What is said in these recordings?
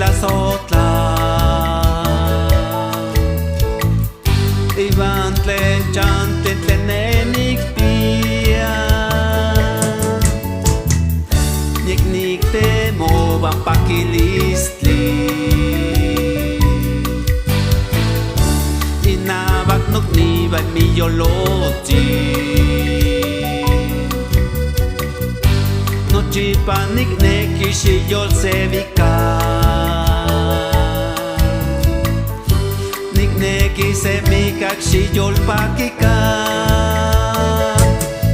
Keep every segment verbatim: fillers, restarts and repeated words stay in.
tasotla. Iwan tlen chanti tlen ne nikpia, nikniktemowan pakilistli. Inawak nokniwan miyolotsin, nochipa nikneki xiyolsewika. Nikneki se mikak xiyolpakika.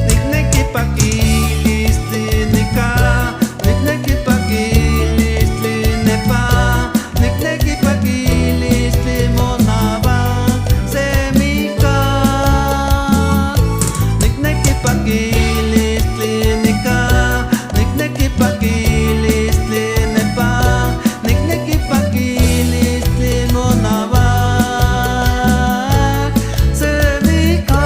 Nikneki pakilistli nika. Nikneki pakilistli nepa. Nikneki pakilistli monawa semika. Nikneki pakilistli nika. Nikneki pakilistli nepa. Nikneki pakilistli monawa semika.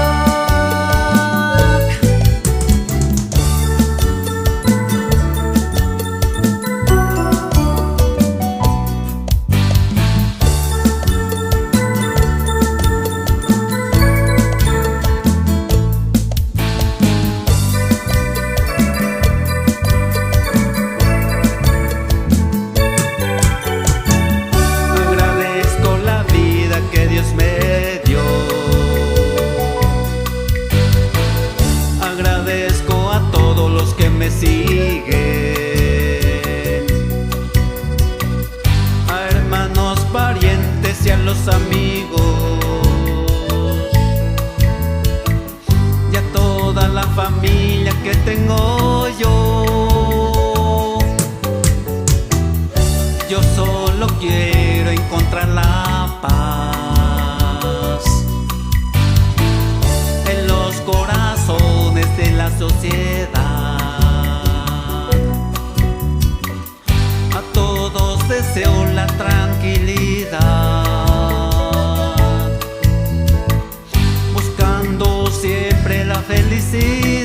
Agradezco la vida que Dios me dio. Agradezco a todos los que me siguen, a hermanos, parientes y a los amigos, y a toda la familia que tengo yo. Yo solo quiero encontrar la paz en los corazones de la sociedad. A todos deseo la tranquilidad, buscando siempre la felicidad.